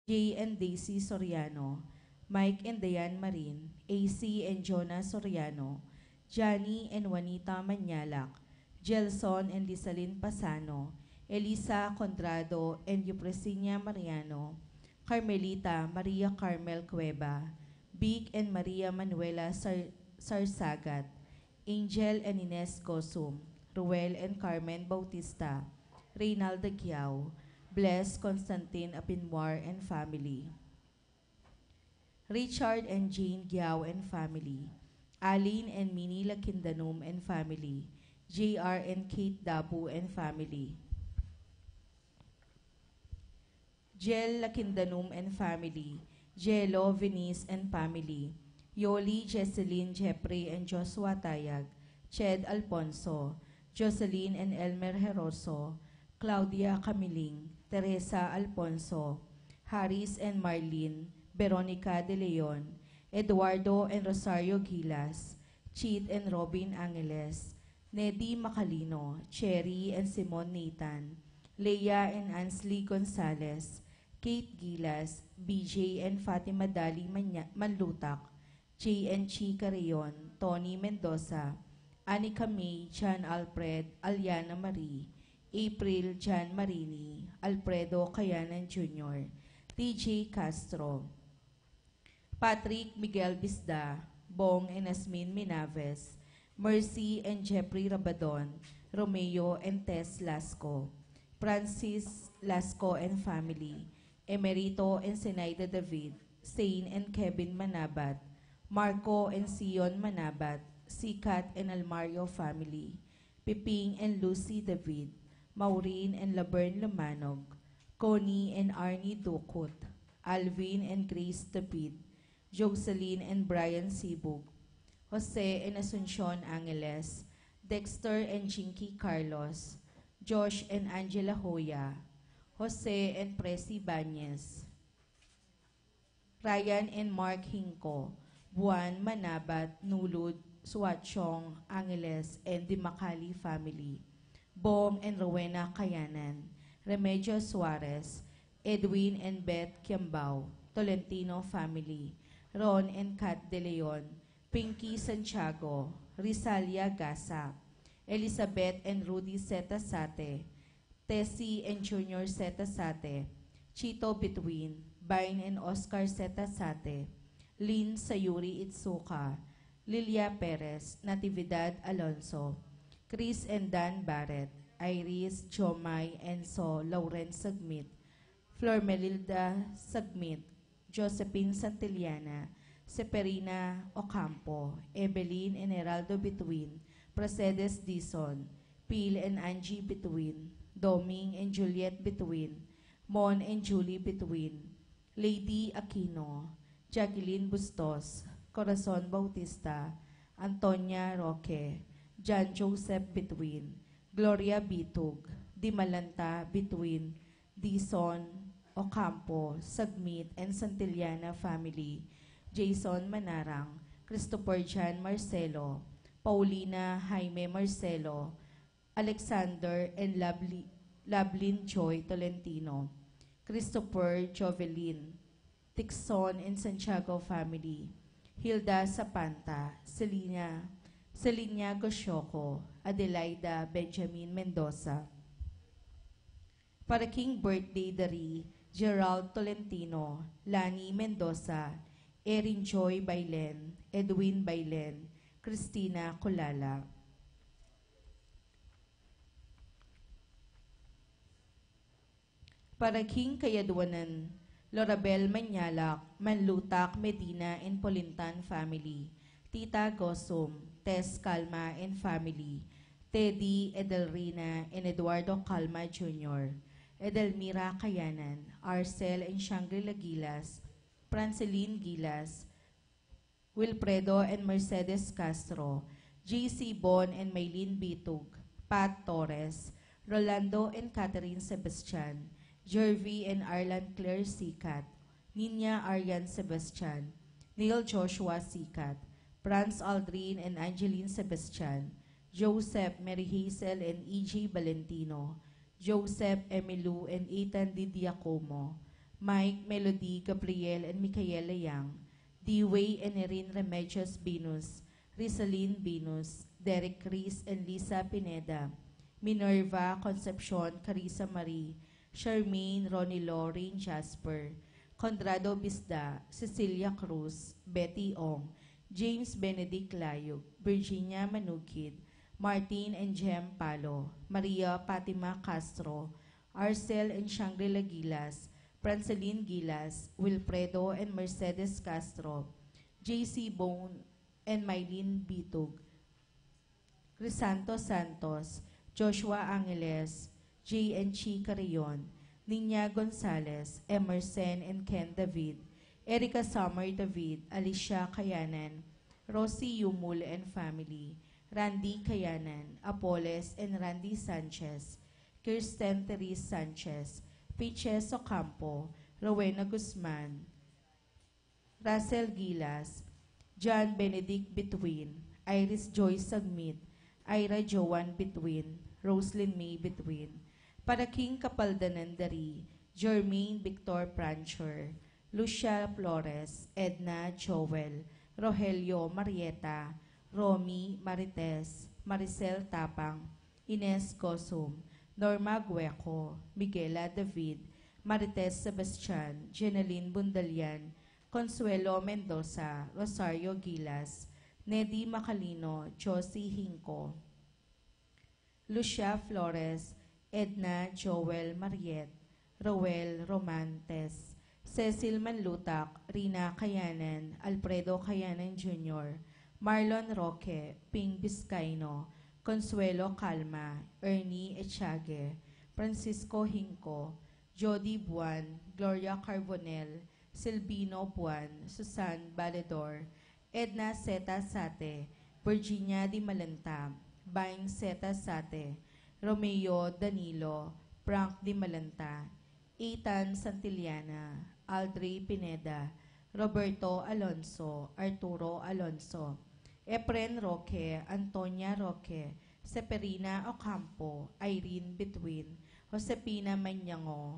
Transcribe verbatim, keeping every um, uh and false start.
Jay and Daisy Soriano, Mike and Diane Marin, A C and Jonah Soriano, Johnny and Juanita Mañalak, Gelson and Lisalin Pasano, Elisa Condrado and Eupresinia Mariano, Carmelita Maria Carmel Cueva, Vic and Maria Manuela Sar-, Sarsagat, Angel and Ines Gosum, Ruel and Carmen Bautista, Reynalda Giao, Bless Constantine Apinwar and family, Richard and Jane Giao and family, Aline and Minnie Lakindanum and family, J R and Kate Dabu and family, Jel Lakindanum and family, Jelo Venice and family, Yoli Jesselyn Jeffrey and Joshua Tayag, Ched Alfonso, Jocelyn and Elmer Heroso, Claudia Camiling, Teresa Alfonso, Haris and Marlene, Veronica De Leon, Eduardo and Rosario Gilas, Chit and Robin Angeles, Nedi Macalino, Cherry and Simon Nathan, Leia and Ansley Gonzalez, Kate Gilas, B J and Fatima Dali Manya-, Manlutak, J and Chi Carreon, Tony Mendoza, Anika May, John Alfred, Aliana Marie, April Jan Marini, Alfredo Kayanan Junior, T J Castro, Patrick Miguel Bisda, Bong and Asmin Minaves, Mercy and Jeffrey Rabadon, Romeo and Tess Lasco, Francis Lasco and family, Emerito and Zenaida David, Zane and Kevin Manabat, Marco and Sion Manabat, Sikat and Almario family, Piping and Lucy David, Maureen and Laverne Lumanog, Connie and Arnie Ducut, Alvin and Grace David, Jocelyn and Brian Sibug, Jose and Asuncion Angeles, Dexter and Jinky Carlos, Josh and Angela Hoya, Jose and Presi Bañez, Ryan and Mark Hinco, Buan Manabat, Nulud, Suachong, Angeles, and the Macali family, Bong and Rowena Kayanan, Remedios Suarez, Edwin and Beth Kiambao, Tolentino family, Ron and Kat De Leon, Pinky Santiago, Risalia Gasa, Elizabeth and Rudy Zeta Sate, Tessie and Junior Zeta Sate, Chito Bituin, Vine and Oscar Zeta Sate, Lynn Sayuri Itsuka, Lilia Perez, Natividad Alonso, Chris and Dan Barret, Iris, Jomai, Enzo, Lawrence Sagmit, Flor Melilda Sagmit, Josephine Santillana, Seferina Ocampo, Evelyn and Heraldo Bituin, Pracedes Dizon, Phil and Angie Bituin, Doming and Juliet Bituin, Mon and Julie Bituin, Lady Aquino, Jacqueline Bustos, Corazon Bautista, Antonia Roque, John Joseph Bituin, Gloria Bitug, Dimalanta Bituin, Dizon Ocampo, Sagmit and Santillana family, Jason Manarang, Christopher John Marcelo, Paulina Jaime Marcelo, Alexander and Lovely-, Lovelyn Joy Tolentino, Christopher Jovelin, Tixon and Santiago family, Hilda Sapanta, Selina, Selina Gosioco, Adelaida Benjamin Mendoza. Para king birthday da ri Gerald Tolentino, Lani Mendoza, Erin Joy Bailen, Edwin Bailen, Christina Culala. Para king kayadwanan, Lorabel Manyalak, Manlutak Medina and Polintan family, Tita Gosum, Tess Calma and family, Teddy, Edelrina, and Eduardo Calma Junior, Edelmira Kayanan, Arcel and Shangri-La Gilas, Franceline Gilas, Wilfredo and Mercedes Castro, J C Bon and Maylene Bitug, Pat Torres, Rolando and Catherine Sebastian, Jervy and Arlan Claire Sicat, Nina Arian Sebastian, Neil Joshua Sicat, Franz Aldrin and Angeline Sebastian, Joseph, Mary Hazel and E J Valentino, Joseph, Emilu and Ethan Di Giacomo, Mike, Melody, Gabriel, and Michaela Yang, Dewey and Erin Remedios Binus, Rizalin Binus, Derek, Chris and Lisa Pineda, Minerva, Concepcion, Carissa Marie, Charmaine, Ronnie, Lorraine, Jasper, Conrado Bisda, Cecilia Cruz, Betty Ong, James Benedict Layug, Virginia Manugid, Martin and Jem Palo, Maria Fatima Castro, Arcel and Shangri-La Gilas, Francelin Gilas, Wilfredo and Mercedes Castro, J C Bone and Mylene Bitug, Crisanto Santos, Joshua Angeles, J N Chi Carrion, Nina Gonzalez, Emerson and Ken David, Erica Summer David, Alicia Kayanan, Rosie Yumul and family, Randy Kayanan, Apoles and Randy Sanchez, Kirsten Therese Sanchez, Peaches Ocampo, Rowena Guzman, Russell Gilas, John Benedict Bituin, Iris Joy Sagmit, Ira Joan Bituin, Roslyn May Bituin, para king kapaldanan da ri Jermaine Victor Prancher, Lucia Flores, Edna Joel, Rogelio Marieta, Romy Marites, Maricel Tapang, Ines Gosum, Norma Gueco, Miguela David, Marites Sebastian, Jeneline Bundalian, Consuelo Mendoza, Rosario Gilas, Nedy Macalino, Josie Hinco, Lucia Flores, Edna Joel Mariet, Roel Romantes, Cecil Manlutak, Rina Kayanan, Alfredo Kayanan Junior, Marlon Roque, Ping Biscaino, Consuelo Calma, Ernie Echage, Francisco Hinco, Jody Buan, Gloria Carbonell, Silvino Buan, Susan Baledor, Edna Zeta Sate, Virginia Di Malenta, Vine Zeta Sate, Romeo Danilo, Frank Di Malenta, Ethan Santillana, Aldri Pineda, Roberto Alonso, Arturo Alonso, Efren Roque, Antonia Roque, Seferina Ocampo, Irene Bituin, Josefina Mañango,